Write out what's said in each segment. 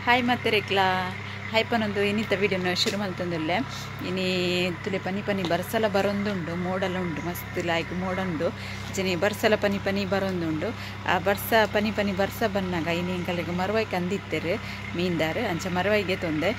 Hi ಮತ್ತೆರೆಕ್ಲಾ hi ಪನೊಂದು ಇನ್ನಿತ ವಿಡಿಯೋನ ಶುರು ಮಲ್ತೊಂದುಲ್ಲೆ ಇನಿ ತುಲೆ ಪನಿ ಪನಿ ಬರ್ಸಲ ಬರೊಂದುಂಡು ಮೋಡಲ ಉಂಡು ಮಸ್ತ್ ಲಾಯ್ಕ್ ಮೋಡಂಡು ಜನಿ ಬರ್ಸಲ ಪನಿ ಪನಿ ಬರೊಂದುಂಡು ಆ ಬರ್ಸ ಪನಿ ಪನಿ ಬರ್ಸ ಬನ್ನಾಗ ಇನಿ ಎಂಕಲೆಗ್ ಮರುವಾಯಿ ಕಂದಿತ್ತೆರ್ ಮೀನ್ದಾರ್ ಅಂಚ ಮರುವಾಯಿಗೆ ತೊಂದೆ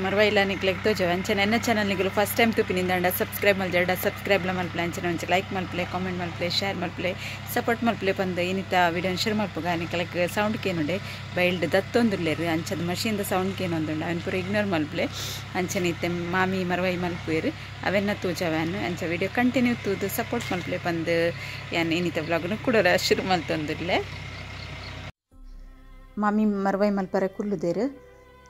ಮರುವಾಯಿಲ ನಿಕ್ಲೆಗ್ ತೋಜವೆ ಅಂಚ ಎನ್ನ ಚಾನಲ್ ನಿಗುಲು ಫಸ್ಟ್ ಟೈಮ್ ತೂಪಿನಿಂದಾಂಡ ಸಬ್ಸ್ಕ್ರೈಬ್ ಮಲ್ಜಾಡ ಸಬ್ಸ್ಕ್ರೈಬ್ಲ ಮಲ್ಪಲೆ ಅಂಚನೆ ಒಂಚ ಲೈಕ್ ಮಲ್ಪಲೆ ಕಾಮೆಂಟ್ ಮಲ್ಪಲೆ ಶೇರ್ ಮಲ್ಪಲೆ ಸಪೋರ್ಟ್ ಮಲ್ಪಲೆ ಪಂದ್ ಇನ್ನಿತ ವಿಡಿಯೋನ ಶುರು ಮಲ್ಪುಗ ನಿಕಲೆಗ್ ಸೌಂಡ್ ಕೇನುಂಡೆ ಬೈಲ್ಡ್ ದತ್ತೊಂದುಲ್ಲೆರ್ ಅಂಚದ ಮಷೀನ್ the sound ಕೇನೊಂದುಂಡು ಅವನ್ ಪೂರ ಇಗ್ನೋರ್ ಮಲ್ಪಲೆ ಅಂಚನೆ ಇತ್ತೆ ಮಾಮಿ ಮರುವಾಯಿ ಮಲ್ಪುವೆರ್ ಅವೆನ್ನ ತೂಜವನ್ ಅಂಚ ವಿಡಿಯೋ ಕಂಟಿನ್ಯೂ ತೂದು ಸಪೋರ್ಟ್ ಮಲ್ಪಲೆ ಪಂದ್ ಯಾನ್ ಇನ್ನಿತ ವ್ಲಾಗ್ನು ಕುಡಲ ಶುರು ಮಲ್ತೊಂದುಲ್ಲೆ ಮಾಮಿ ಮರುವಾಯಿ ಮಲ್ಪರೆ ಕುಲ್ಲುದೆರ್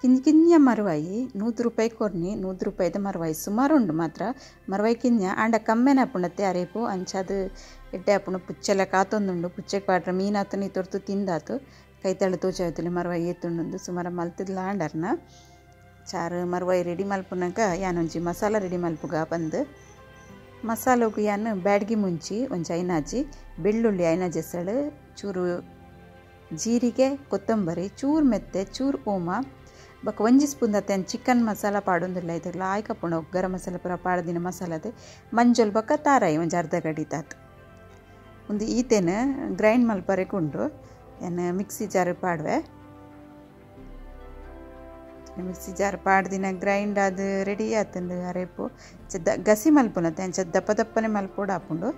ಕಿಂಜ ಕಿಂಜ ಮರುವಾಯಿ 100 ರೂಪಾಯಿ ಕೊರ್ನಿ 100 ರೂಪಾಯಿದ ಮರುವಾಯಿ ಸುಮಾರು ಉಂಡು ಮಾತ್ರ ಮರುವಾಯಿ ಕಿಂಜ ಆಂಡ ಕಮ್ಮೆನ ಆಪುಂಡತ್ತೆ ಅರೇಪು ಅಂಚಾದ್ ಎಡ್ಡೆ ಆಪುಂಡು ಪುಚ್ಚೆಲ ಕಾತೊಂದುಂಡು ಪುಚ್ಚೆಗ್ ಪಾಡ್ರೆ ಮೀನಾತುನಿ ತೊರ್ತು ತಿಂದಾತು ಕೈತಳು ತೋಚಾಯ್ತುಲಿ ಮರುವಾಯಿ ಏತುಂಡು ಸುಮಾರು ಮಲ್ತುದ್ಲ ಆಂಡರ್ನ ಚಾರು ಮರುವಾಯಿ ರೆಡಿ ಮಲ್ಪುನಗ ಯಾನೊಂಜಿ ಮಸಾಲ ರೆಡಿ ಮಲ್ಪುಗ ಪಂದ್ ಮಸಾಲೊಗು ಯಾನ್ ಬ್ಯಾಡ್ಗಿ ಮುಂಚಿ ಒಂಜಿ ಐನಾಜಿ ಬೆಳ್ಳುಳ್ಳಿ ಐನಾಜಿ ಎಸಳು ಚೂರು ಜೀರಿಗೆ ಕೊತ್ತಂಬರಿ ಚೂರು ಮೆತ್ತೆ ಚೂರು ಓಮ ಬೊಕ ಒಂಜಿ ಸ್ಪೂನ್ ದತ್ತೆ ಚಿಕನ್ ಮಸಾಲ ಪಾಡೊಂದುಲ್ಲ ಐತ ಲಾಯ್ಕ್ ಆಪುಂಡು ಗರಂ ಮಸಾಲ ಪೂರ ಪಾಡ್ದಿನ ಮಸಾಲದ ಮಂಜೊಲ್ ಬೊಕ ತಾರಾಯಿ ಒಂಜಿ ಅರ್ಧ ಗಡಿತಾತ್ ಒಂದು ಈತೆನ್ ಗ್ರೈಂಡ್ ಮಲ್ಪರೆಗ್ ಉಂಡು ಯಾನ್ ಮಿಕ್ಸಿ ಜಾರ್ ಪಾಡುವೆ ಮಿಕ್ಸಿ ಜಾರ್ ಪಾಡ್ದಿನ ಗ್ರೈಂಡ್ ಆದ್ ರೆಡಿ ಆತುಂಡು ಅರೇಪು ಗಸಿ ಮಲ್ಪುನತೆ ಅಂಚ ದಪ್ಪ ದಪ್ಪನೆ ಮಲ್ಪೊಡು ಆಪುಂಡು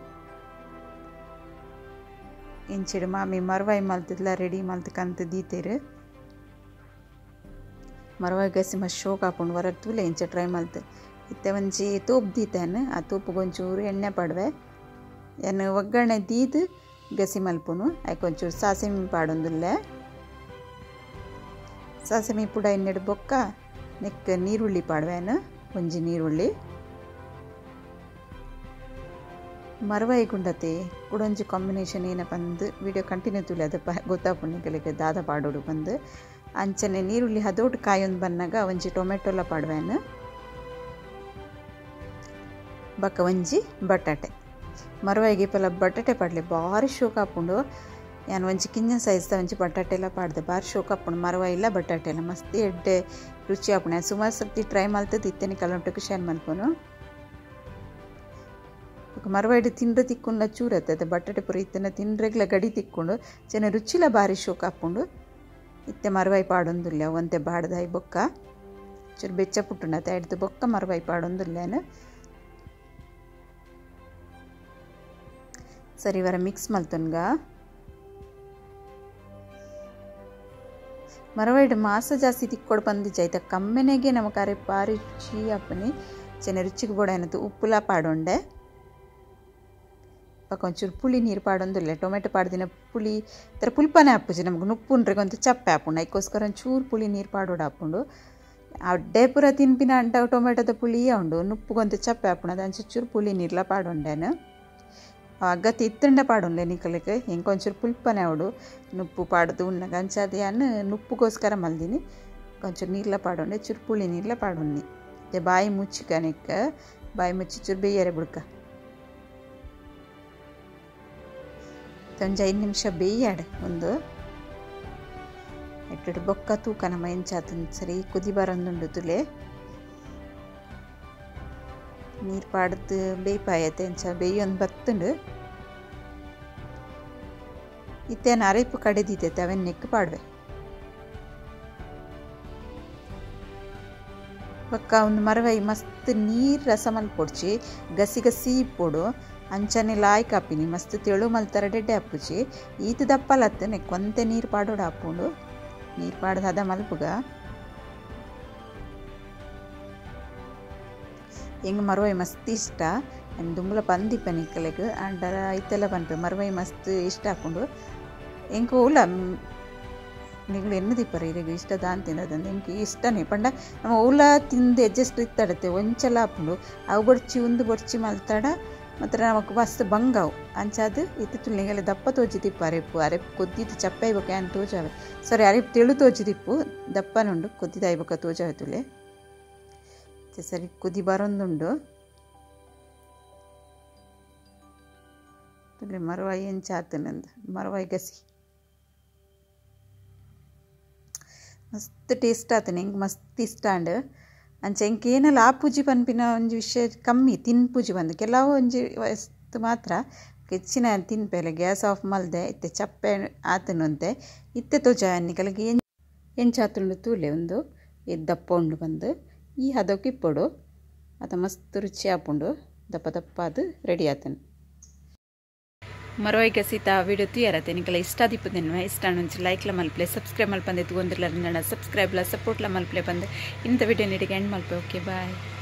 ಇಂಚಿಡ್ ಮಾಮಿ ಮರುವಾಯಿ ಮಲ್ತುದ್ಲ ರೆಡಿ ಮಲ್ತ್ ಕಂತ್ ದೀತೆರ್ ಮರುವಾಯಿ ಗಸಿ ಮಸ್ತ್ ಶೋಕ್ ಆಪುಂಡು ವರ ತೂಲೆ ಇಂಚ ಟ್ರೈ ಮಲ್ತ್ ಇತ್ತೆ ಒಂಜಿ ತೂಪ್ ದೀತೆನ್ ಆ ತೂಪುಗ್ ಒಂಚೂರು ಎಣ್ಣೆ ಪಾಡುವೆ ಯಾನ್ ಒಗ್ಗರಣೆ ದೀದ್ ಗಸಿ ಮಲ್ಪುನು ಐಕ್ ಒಂಚೂರು ಸಾಸಿಮೆ ಪಾಡೊಂದುಲ್ಲೆ ಸಾಸಿಮೆ ಪುಡ ಇನ್ನೆಡ್ ಬೊಕ್ಕ ನೆಕ್ ನೀರುಳ್ಳಿ ಪಾಡುವೆನ್ ಒಂಜಿ ನೀರುಳ್ಳಿ ಮರುವಾಯಿ ಗುಂಡತೆ ಕುಡೊಂಜಿ ಕಾಂಬಿನೇಷನ್ ಏನ ಪಂದ್ ವಿಡಿಯೋ ಕಂಟಿನ್ಯೂ ತೂಲೆ ಅದು ಗೊತ್ತಾಪುಂಡು ನಿಕಲೆಗ್ ದಾದ ಪಾಡೊಡು ಪಂದ್ ಅಂಚನೆ ನೀರುಳ್ಳಿ ಹದೋಟು ಕಾಯೊಂದು ಬನ್ನಗ ಒಂಜಿ ಟೊಮೆಟೊಲ ಪಾಡುವೆನ್ ಬೊಕ ಒಂಜಿ ಬಟಾಟೆ ಮರುವಾಯಿಗೆ ಪಲ ಬಟಾಟೆ ಪಾಡ್ಲೆ ಬಾರಿ ಶೋಕ್ ಆಪುಂಡು ಯಾನ್ ಒಂಜಿ ಕಿಂಜ ಸೈಜ್ದ ಒಂಜಿ ಬಟಾಟೆಲ ಪಾಡ್ದೆ ಬಾರಿ ಶೋಕ್ ಆಪುಂಡು ಮರುವಾಯಿಲ ಬಟಾಟೆಲ ಮಸ್ತ್ ಎಡ್ಡೆ ರುಚಿ ಆಪುಂಡು ಯಾನ್ ಸುಮಾರು ಸರ್ತಿ ಟ್ರೈ ಮಲ್ತುದು ಇತ್ತೆ ನಿಕಲ್ನೊಟ್ಟುಗು ಶೇರ್ ಮಲ್ಪುನು ಮರುವಾಯಿಡ್ ತಿಂಡ್ರೆ ತಿಕ್ಕುಂಡ ಚೂರು ಅತ್ತೆ ಬಟಾಟೆ ಪೂರ ಇತ್ತೆನ ತಿಂಡ್ರೆಗ್ಲ ಗಡಿ ತಿಕ್ಕುಂಡು ಚೆನ್ನ ರುಚಿಲ ಬಾರಿ ಶೋಕ್ ಆಪುಂಡು ಇತ್ತೆ ಮರುವಾಯಿ ಪಾಡೊಂದುಲ್ಲೆ ಒಂತೆ ಬಾಡ್ದಾಯಿ ಬೊಕ್ಕ ಚೂರು ಬೆಚ್ಚ ಪುಟ್ಟುಂಡತೆ ಐಡ್ದ್ ಬೊಕ್ಕ ಮರುವಾಯಿ ಪಾಡೊಂದುಲ್ಲೆನ್ ಸರಿ ವರ ಮಿಕ್ಸ್ ಮಲ್ತೊನ್ಗ ಮರುವಾಯಿಡ್ ಮಾಸ ಜಾಸ್ತಿ ತಿಕ್ಕೊಡು ಪಂದಿಜ್ಜಿ ಐತ ಕಮ್ಮೆನೆಗೆ ನಮಕ್ ಅರೆ ಬಾರಿ ರುಚಿ ಆಪುನಿ ಚೆನ್ನ ರುಚಿಗ್ ಬೋಡಾಯಿನತ್ ಉಪ್ಪುಲ ಪಾಡೊಂಡೆ ಬೊಕ ಒಂಚೂರು ಪುಳಿ ನೀರು ಪಾಡೊಂದುಲ್ಲೆ ಟೊಮೆಟೊ ಪಾಡ್ದಿನ ಪುಳಿ ತರ ಪುಲ್ಪನೆ ಆಪುಜಿ ನಮಕ್ ನುಪ್ಪುಂಡ್ರೆಗ್ ಒಂತೆ ಚಪ್ಪೆ ಆಪುಂಡು ಐಕೋಸ್ಕರ ಒಂಚೂರು ಪುಳಿ ನೀರು ಪಾಡೊಡು ಆಪುಂಡು ಅಡ್ಡೆ ಪೂರ ತಿನ್ಪಿನ ಅಂಡ ಟೊಮೆಟೊದ ಪುಳಿಯೇ ಉಂಡು ನುಪ್ಪುಗೊಂತೆ ಚಪ್ಪೆ ಆಪುಂಡು ಅದು ಅಂಚ ಚೂರು ಪುಳಿ ನೀರ್ಲ ಪಾಡೊಂಡೆನ್ ಅಗತ್ಯ ಇತ್ತಂಡ ಪಾಡೊಂಡೆ ನಿಕಲೆಗ್ ಎಂಕ್ ಒಂಚೂರು ಪುಲ್ಪನೆ ಆವೊಡು ನುಪ್ಪು ಪಾಡ್ದು ಉನ್ನಗ ಅಂಚ ಅದು ಯಾನ್ ನುಪ್ಪುಗೋಸ್ಕರ ಮಲ್ದಿನಿ ಒಂಚೂರು ನೀರ್ಲ ಪಾಡೊಂಡೆ ಚೂರು ಪುಳಿ ನೀರ್ಲ ಪಾಡೊಂಡಿ ಇತ್ತೆ ಬಾಯಿ ಮುಚ್ಚಿಕ ನೆಕ್ ಬಾಯಿ ಮುಚ್ಚಿ ಚೂರು ಬೇಯರೆ ಬುಡ್ಕ ಒಂಜಿ 5 ನಿಮಿಷ ಬೇಯಾಡ್ ಒಂದು ಎಟ್ಟೆಡ್ ಬೊಕ್ಕ ತೂಕ ನಮ ಎಂಚಾತುಂಡು ಸರಿ ಕುದಿ ಬರೊಂದುಂಡು ತುಲೆ ನೀರು ಪಾಡ್ದು ಬೇಯ್ಪಾಯತೆ ಅಂಚ ಬೇಯೊಂದು ಬತ್ತುಂಡು ಇತ್ತೆ ಯಾನ್ ಅರೆಪು ಕಡೆದಿತ್ತೆ ಅವೆನ್ ನೆಕ್ ಪಾಡುವೆ ಬೊಕ್ಕ ಒಂದು ಮರುವಾಯಿ ಮಸ್ತ್ ನೀರು ರಸ ಮಲ್ಪೊಡ್ಚಿ ಗಸಿ ಗಸಿ ಇಪ್ಪೊಡು ಅಂಚನೆ ಲಾಯ್ಕ್ ಆಪಿನಿ ಮಸ್ತ್ ತೆಳು ಮಲ್ತರ ಡೆಡ್ಡೆ ಆಪುಜಿ ಈತ್ ದಪ್ಪಲತ್ತ್ ನೆಕ್ ಒಂತೆ ನೀರು ಪಾಡೊಡು ಆಪುಂಡು ನೀರು ಪಾಡ್ದು ಹದ ಮಲ್ಪುಗ ಎಂಕ್ ಮರುವಾಯಿ ಮಸ್ತ್ ಇಷ್ಟ ಯಾನ್ ದುಂಬುಲ ಪಂದಿಪ್ಪೆ ನಿಕಲೆಗ್ ಆಂಡ ಇತ್ತೆಲ ಪನ್ಪೆ ಮರುವಾಯಿ ಮಸ್ತ್ ಇಷ್ಟ ಆಪುಂಡು ಎಂಕ್ ಓಲ ನಿಗುಲು ಎನ್ನುದಿಪ್ಪರ ಇರೆಗ್ ಇಷ್ಟ ದಾಂತಿನದಂದ್ ಎಂಕ್ ಇಷ್ಟನೇ ಪಂಡ ನಮ ಓಲ ತಿಂದು ಅಡ್ಜಸ್ಟ್ ಇತ್ತಡತೆ ಒಂಚಲ ಆಪುಂಡು ಅವು ಬೊಡ್ಚಿ ಉಂದು ಬೊಡ್ಚಿ ಮಲ್ತಡ ಮಾತ್ರ ನಮಕ್ ಮಸ್ತ್ ಬಂಗ ಅವು ಅಂಚಾದ್ ಇತ್ತೆ ತುಲೆ ದಪ್ಪ ತೋಜಿದಿಪ್ಪು ಅರೆಪು ಅರೆಪು ಕೊದ್ದಿದ್ ಚಪ್ಪೆ ಬೊಕ ಯಾನ್ ತೋಜಾವೆ ಸಾರಿ ಅರೆಪು ತೆಳು ತೋಜಿದಿಪ್ಪು ದಪ್ಪನುಂಡು ಕೊದ್ದಿದಾಯಿ ಬೊಕ ತೋಜಾವೆ ತುಲೆ ಸರಿ ಕುದಿ ಬರೊಂದುಂಡು ತುಲೆ ಮರುವಾಯಿ ಎಂಚ ಆತುಂಡು ಮರುವಾಯಿ ಗಸಿ ಮಸ್ತ್ ಟೇಸ್ಟ್ ಆತನೆ ಎಂಕ್ ಮಸ್ತ್ ಇಷ್ಟ ಆಂಡ್. ಅಂಚ ಎಂಕ್ ಏನಲ ಆಪುಜಿ ಪನ್ಪಿನ ಒಂಜಿ ವಿಷಯ ಕಮ್ಮಿ ತಿನ್ಪುಜಿ ಪಂದ್ ಕೆಲವು ಒಂಜಿ ವಸ್ತು ಮಾತ್ರ ಹೆಚ್ಚಿನ ತಿನ್ಪೆಲೆ. ಗ್ಯಾಸ್ ಆಫ್ ಮಲ್ದೆ ಇತ್ತೆ ಚಪ್ಪೆ ಆತುಂಡು ಇತ್ತೆ ತೋಜಾಯ ನಿಕಲೆಗ್ ಎಂಚ ಆತುಂಡು ತೂಲೆ ಉಂದು ದಪ್ಪ ಉಂಡು ಪಂದ್ ಈ ಹದಕ್ಕೆ ಇಪ್ಪೊಡು ಅತ ಮಸ್ತ್ ರುಚಿ ಆಪುಂಡು ದಪ್ಪ ದಪ್ಪಾದ್ ರೆಡಿ ಆತುಂಡು. ಮರವಾಯಿ ಗಸಿತ ವಿಡಿಯೋ ತೂಯರತೆ ನಿಕಲ ಇಷ್ಟ ಆದಿಪ್ಪುದೆನ್ವೆ ಇಷ್ಟ ಒಂಚಿ ಲೈಕ್ಲ ಮಲ್ಪಲೆ ಸಬ್ಸ್ಕ್ರೈಬ್ ಮಲ್ಪಂದೆ ತೂವೊಂದಿರ್ಲ ಸಬ್ಸ್ಕ್ರೈಬ್ಲ ಸಪೋರ್ಟ್ಲ ಮಲ್ಪಲೆ ಬಂದು ಇಂಥ ವಿಡಿಯೋ ನೀಡಿಗೆ ಎಂಡ್ ಮಲ್ಪೆ. Okay bye.